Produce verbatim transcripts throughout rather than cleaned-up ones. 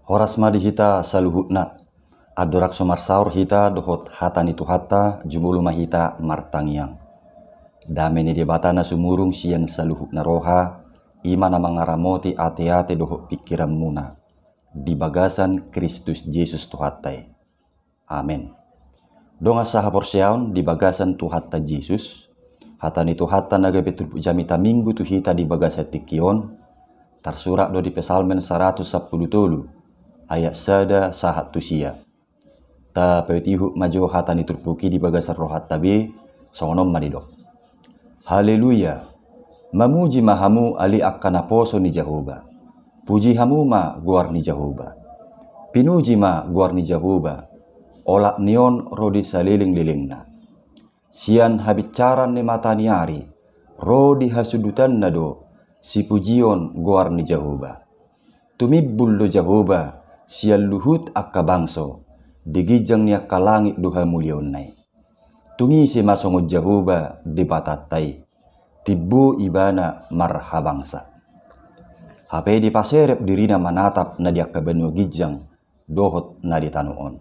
Horas ma di hita saluhutna. Andorang so marsaor hita dohot hata ni Tuhanta, jumolo ma hita martangiang. Dame ni Debata na sumurung sian saluhutna roha, i ma na mangaramoti ateate dohot pingkiranmuna di bagasan Kristus Jesus Tuhanta i. Amen. Dongan sahaporseaon di bagasan Tuhanta Jesus, hata ni Tuhanta na gabe turpuk jamita Minggu tu hita di bagasan tingki on, tarsurat do di Psalmen saratus sampulu tolu, ayat sada sahat tu sia. Tapaihutihut ma jo hata ni turpuk i di bagasan rohanta be, songon on ma didok. Haleluya! Mamuji ma hamu ale angka naposo ni Jahowa. Puji hamu ma goar ni Jahowa. Pinuji ma goar ni Jahowa, olat ni on ro di salelenglelengna. Sian habinsaran ni mata ni ari ro di hasundutanna do sipujion goar ni Jahowa. Tumimbul do Jahowa sian luhut angka bangso, di ginjang ni angka langit do hamuliaonna i. Tung ise ma songon Jahowa Debatanta i, timbo Ibana marhabangsa. Hape dipaserep dirina manatap na di angka banua ginjang dohot na di tano on.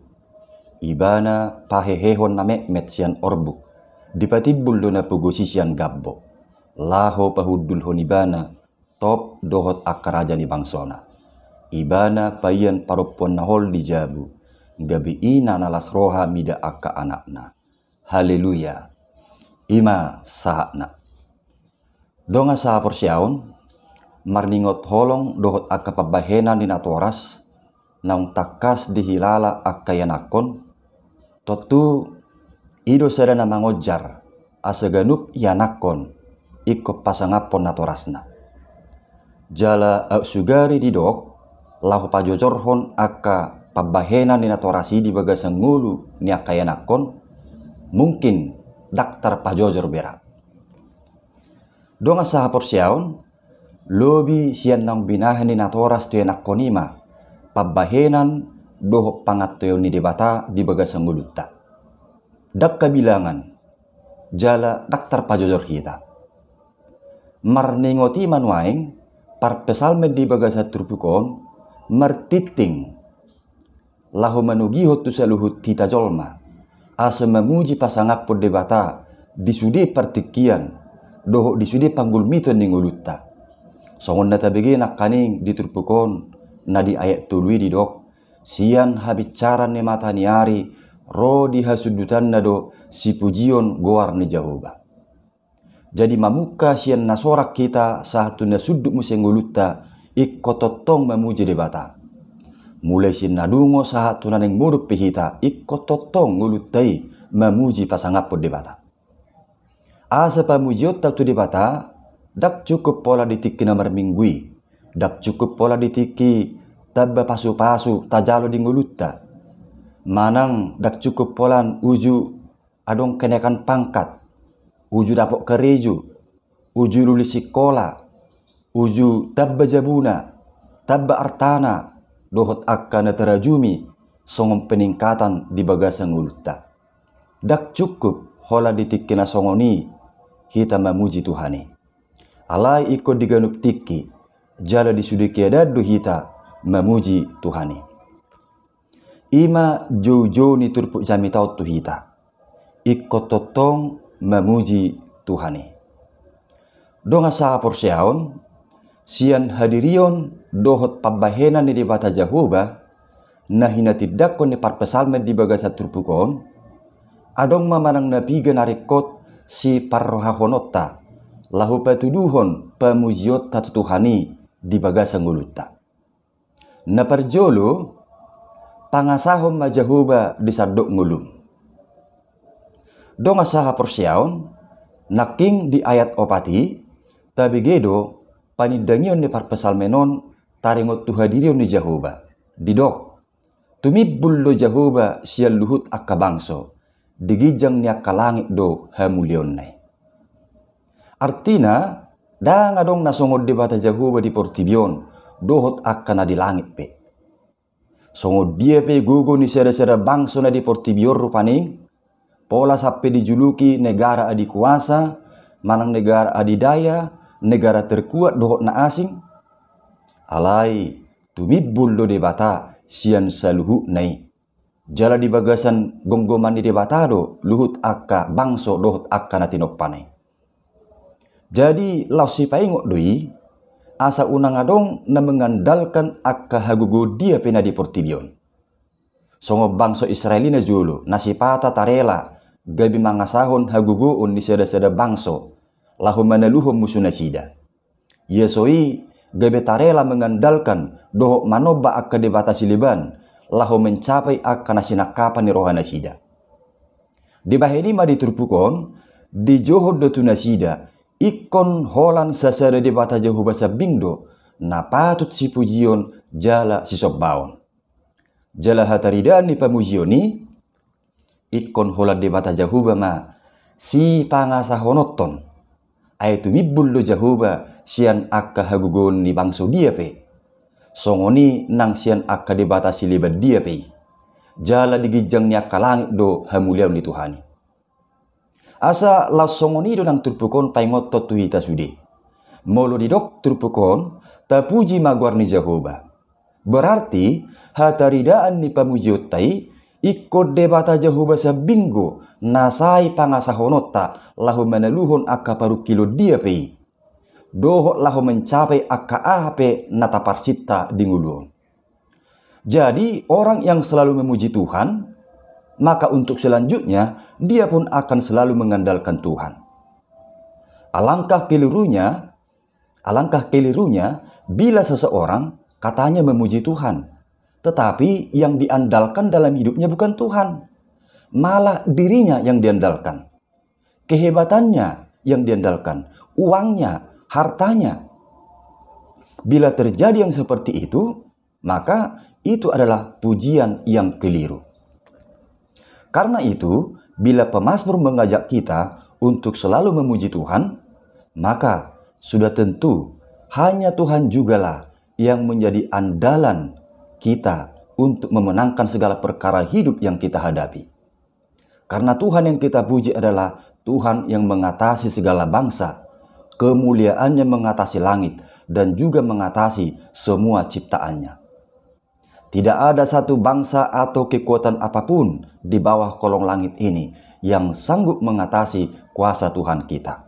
Ibana pahehehon na metmet sian orbuk, dipatimbul do na pogosi sian gambok, laho pahundulhon Ibana top dohot angka raja ni bangsona. Ibana paian parompuan na hol di jabu, gabe ina na las roha mida angka anakna. Haleluya! I ma sahatna. Dongan sahaporseaon, marningot holong dohot angka pambahenan ni natoras, naung tangkas dihilala angka ianakhon, tontu i do sada na mangonjar asa ganup ianakhon ingkon pasangaphon natorasna. Jala aut sugari didok laho pajojorhon angka pambahenan ni natoras i di bagasan ngolu ni angka ianakhon, mungkin ndang tarpajojor be ra. Dongan sahaporseaon, lobi sian naung binahen ni natoras tu ianakhon i ma pambahenan dohot pangantusion ni Debata di bagasan ngolunta. Ndang habilangan, jala ndang tarpajojor hita. Marningot i ma nuaeng parpsalmen di bagasan turpuk on martinting laho manogihon tu saluhut hita jolma asa mamuji pasangaphon Debata di sude partingkian dohot di sude panggulmiton ni ngolunta. Songon na tabege nangkaning di turpuk on, na di ayat tolu i didok, sian habinsaran ni mata ni ari ro di hasundutanna do sipujion goar ni Jahowa. Jadi mamungka sian na sorak hita sahat tu na sundut muse ngolunta, ingkon tongtong mamuji Debata. Mulai sian na dungo sahat tu na naeng modom pe hita, ingkon tongtong ngolunta i mamuji pasangaphon Debata. Asa pamujionta tu Debata ndang cukup pola di tingki na marminggu i, ndang cukup pola di tingki tamba pasupasu tajalo di ngolunta, manang ndang cukup pola uju adong kenaikan pangkat, uju dapot karejo, uju lulus sikola, uju tamba jabuna, tamba artana, dohot angka na tarajumi songon peningkatan di bagasan ngolunta. Ndang cukup holan di tingki na songon i hita mamuji Tuhan i. Alai ingkon di ganup tingki jala di sude keadaan do hita mamuji Tuhan i. I ma joujou ni turpuk jamita on tu hita. Ingkon tongtong mamuji Tuhan i. Dongan sahaporseaon, sian hadirion dohot pambahenan ni Debata Jahowa na hinatindangkon ni parpsalmen di bagasan turpuk on, adong ma manang na piga na ringkot siparrohahononta laho patuduhon pamujionta tu Tuhan i di bagasan ngolunta. Na parjolo, pangasahon ma Jahowa di sandok ngolum. Dongan sahaporseaon, nangkin di ayat opat i tabege do panindangion ni parpsalmen on taringot tu hadirion ni Jahowa. Didok, tumimbul do Jahowa sian luhut angka bangso, di ginjang ni angka langit do hamuliaonna i. Artina, ndang adong na songon Debata Jahowa di portibi on dohot angka na di langit pe. Songon dia pe gogo ni sada-sada bangso na di portibi on rupani, pola sampe dijuluki negara adikuasa, manang negara adidaya, negara terkuat dohot na asing. Alai tumimbul do Debata sian saluhutna i. Jala di bagasan gomgoman ni Debata do luhut angka bangso dohot angka na tinompana i. Jadi laos sipaingot do i, asa unang adong na mengandalkan angka hagogoon dia pe na di portibi on. Songon bangso Israel i na jolo, na sipata tarela gabe mangasahon hagogoon ni sada-sada bangso laho manaluhon musu nasida. Ia so i gabe tarela mengandalkan dohot manomba angka debata sileban laho mencapai angka na sinangkapan ni roha nasida. Dibahen i ma di turpuk on, dijouhon do tu nasida ingkon holan sasada Debata Jahowa sambing do na patut sipujion jala sisombaon. Jala hataridaan ni pamujion i, ingkon holan Debata Jahowa ma sipangasahononton. Ai tumimbul do Jahowa sian angka hagogoon ni bangso dia pe. Songon i nang sian angka debata sileban dia pe i. Jala di ginjang ni angka langit do hamuliaon ni Tuhan i. Asa laos songon i do nang turpuk on paingothon tu hita sude. Molo didok turpuk on, tapuji ma goar ni Jahowa. Berarti hataridaan ni pamujionta i, ingkon Debata Jahowa sambing do na sai pangasahononta laho manaluhon angka parungkilon dia pe i. Dohot laho mencapai angka aha pe na taparsinta di ngolu on. Jadi orang yang selalu memuji Tuhan, maka untuk selanjutnya dia pun akan selalu mengandalkan Tuhan. Alangkah kelirunya, alangkah kelirunya bila seseorang katanya memuji Tuhan, tetapi yang diandalkan dalam hidupnya bukan Tuhan, malah dirinya yang diandalkan, kehebatannya yang diandalkan, uangnya, hartanya. Bila terjadi yang seperti itu, maka itu adalah pujian yang keliru. Karena itu, bila pemazmur mengajak kita untuk selalu memuji Tuhan, maka sudah tentu hanya Tuhan jugalah yang menjadi andalan kita untuk memenangkan segala perkara hidup yang kita hadapi. Karena Tuhan yang kita puji adalah Tuhan yang mengatasi segala bangsa, kemuliaan-Nya mengatasi langit dan juga mengatasi semua ciptaan-Nya. Tidak ada satu bangsa atau kekuatan apapun di bawah kolong langit ini yang sanggup mengatasi kuasa Tuhan kita.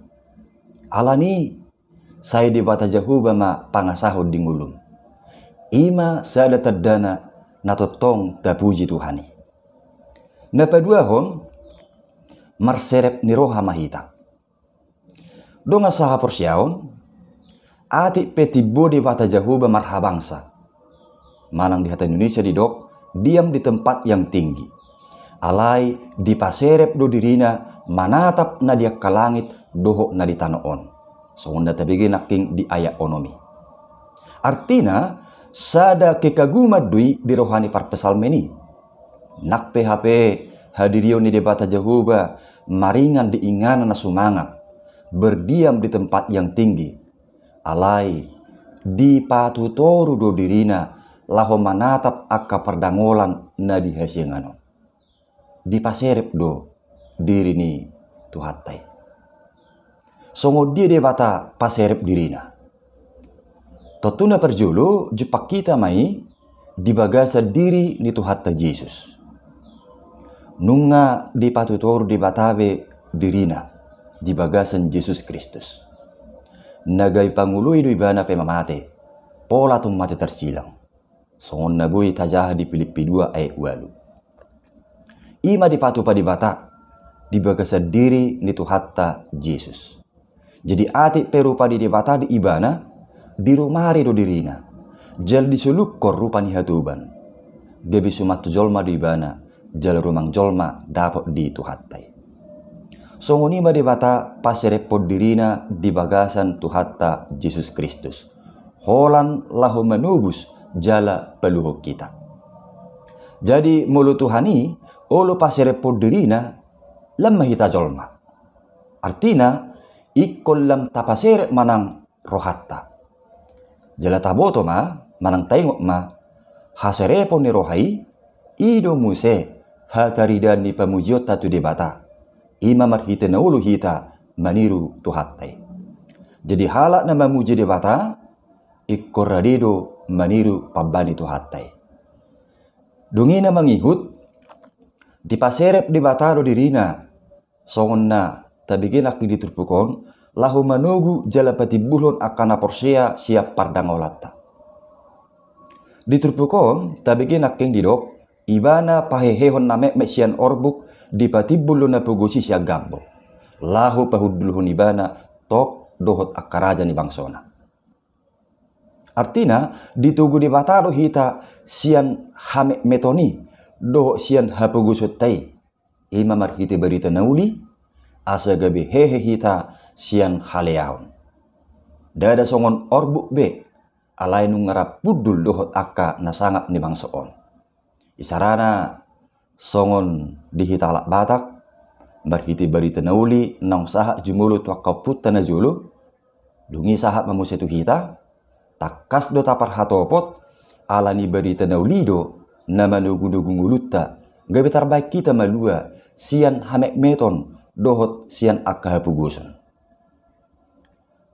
Alani sai Debata Jahowa ma pangasahon di ngolum. I ma sada tandana na tongtong tapuji Tuhan i. Na paduahon, marserep ni roha ma hita. Dongan sahaporseaon, atik pe timbo Debata Jahowa marhabangsa. Manang di hata Indonesia didok, diam di tempat yang tinggi. Alai dipaserep do dirina manatap na di angka langit dohot na di tano on. Songon na tabege nangkin di ayat onom i. Artina, sada kekaguman do i di roha ni parpsalmen i. Nang pe hape hadirion ni Debata Jahowa maringan di inganan na sumangap, berdiam di tempat yang tinggi. Alai, dipatutoru do dirina laho manatap angka pardangolan na di hasiangan on. Dipaserep do diri ni Tuhanta i. Songon dia Debata paserep dirina? Tontu na parjolo jumpang hita ma i di bagasan diri ni Tuhanta Jesus. Nunga dipatutoru Debata be dirina di bagasan Jesus Kristus. Na gabe pangoloi do ibana pe mamate, pola tung mate tarsilang. Songon na boi tajaha di Pilippi dua ayat ualu. I ma dipatupa Debata di bagasan diri ni Tuhanta Jesus. Jadi atik pe rupa ni Debata di ibana, dirumari do dirina. Jala disolukkon rupa ni hatoban. Gabe suman tu jolma do ibana, jala rumang jolma dapot di Tuhanta i. Songon i ma Debata paserephon dirina di bagasan Tuhanta Jesus Kristus. Holan laho manobus jala paluahon hita. Jadi molo Tuhan i olo paserephon dirina, lam ma hita jolma. Artina, ingkon lam tapaserep ma nang rohanta. Jala taboto ma, manang taingot ma, haserepon ni roha i, i do muse hataridaan ni pamujionta tu Debata. I ma marhite na olo hita maniru Tuhanta i. Jadi halak na mamuji Debata, ingkon rade do maniru pambahen ni Tuhanta i. Dung i na mangihut, dipaserep Debata do dirina, songon na tabege nangkin di turpuk on, laho manogu jala patimbulhon angka na porsea sian pardangaonta. Di turpuk on tabege nangkin didok, ibana pahehehon na metmet sian orbuk, dipatimbul do na pogos i sian gambo, laho pahundulhon ibana tok dohot angka raja ni bangsona. Artina, ditogu Debata do hita sian hametmeton i dohot sian hapogosonta i, ima marhite barita na uli, asa gabe hehe hita sian haleaon. Ndada songon orbuk be, alai nunga rap hundul dohot angka na sangap ni bangso on. Isarana songon di hita halak Batak, marhite barita na uli naung sahat jumolo tu angka ompunta na jolo, dung i sahat ma muse tu hita, tangkas do taparhatopot, ala ni barita na uli do na manogunogu ngolunta, gabe tarbahen hita malua sian hametmeton dohot sian angka hapogoson.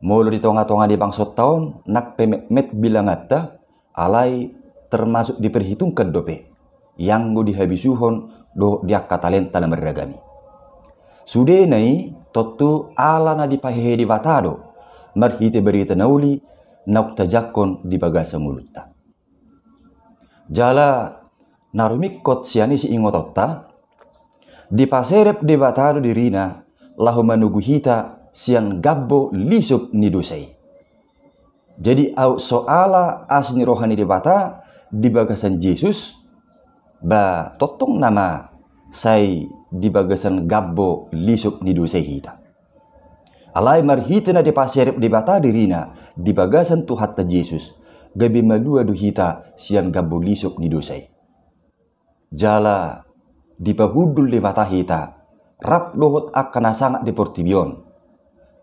Molo di tongatonga ni bangsonta on, nang pe metmet bilanganta, alai termasuk diperhitungkan dope, ianggo dihabisuhon dohot di angka talenta na marragam i. Sudena i tontu ala na dipahehe Debata do, marhite barita na uli naung tajangkon di bagasan ngolunta. Jala na rumingkot sian isi ingotonta, dipaserep Debata do dirina laho manogu hita sian gambo lisop ni dosa i. Jadi aut so ala asi ni roha ni Debata di bagasan Jesus, ba tongtong nama sai di bagasan gambo lisop ni dosa i hita. Alai marhite na dipaserep Debata dirina di bagasan Tuhanta Jesus, gabe malua do hita sian gambo lisop ni dosa i. Jala dipahundul Debata hita rap dohot angka na sangap di portibi on.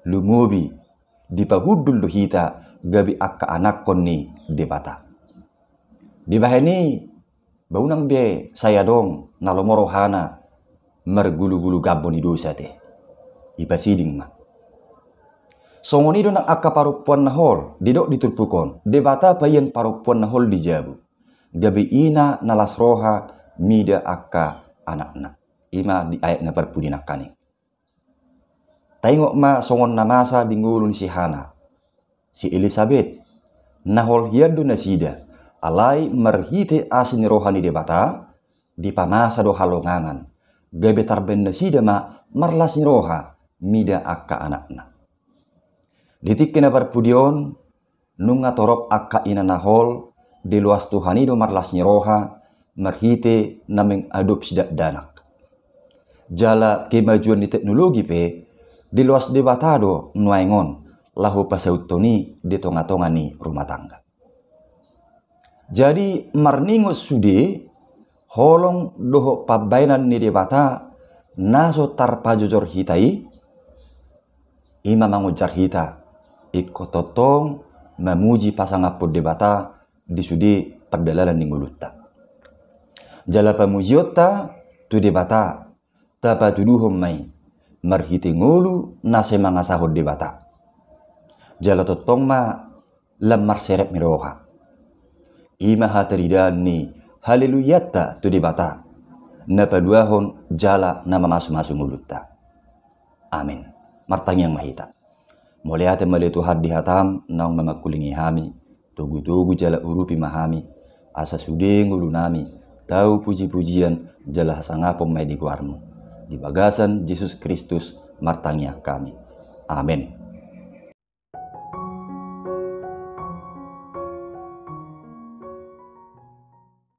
Lumobi dipahundul do hita gabe angka anakkon ni Debata. Dibahen i, ba unang be sai adong na lomo rohana margulugulu gambo ni dosa te. Ipasiding ma. Songon i do nang angka parompuan na hol, didok di turpuk on, Debata paihon parompuan na hol di jabu, gabe ina na las roha mida angka anakna. Ima di ayat na parpudi nangkaning. Taingot ma songon na masa di ngolu ni si Hana, si Elisabet, na hol hian do nasida, alai marhite asi ni roha ni Debata, dipamasa do halongangan, gabe tarbahen nasida ma marlas ni roha mida angka anakna. Di tingki na parpudi on, nunga torop angka ina na hol, diloas Tuhan i do marlas ni roha, marhite na mengadopsi dakdanak. Jala kemajuan ni teknologi pe, diloas Debata do nuaeng on, laho pasauthon i di tongatonga ni rumah tangga. Jadi marningot sude, holong dohot pambahenan ni Debata, na so tarpajojor hita i, ima mangonjar hita, ingkon tongtong mamuji pasangaphon Debata di sude pardalanan ni ngolunta. Jala pamujionta tu Debata, tapatuduhon ma i, marhite ngolu na sai mangasahon Debata. Jala tongtong ma lam marserep ni roha. Ima hataridaan ni haleluyanta tu Debata, na paluahon jala na mamasumasu ngolunta. Amen. Martangiang ma hita. Mauliate ma ale Tuhan di hatam naung mamangkulingi hami, togutogu jala urupi ma hami, asa sude ngolunami, tau pujipujian jala hasangapon ma i di goarmu. Di bagasan Jesus Kristus martangiang hami. Amen.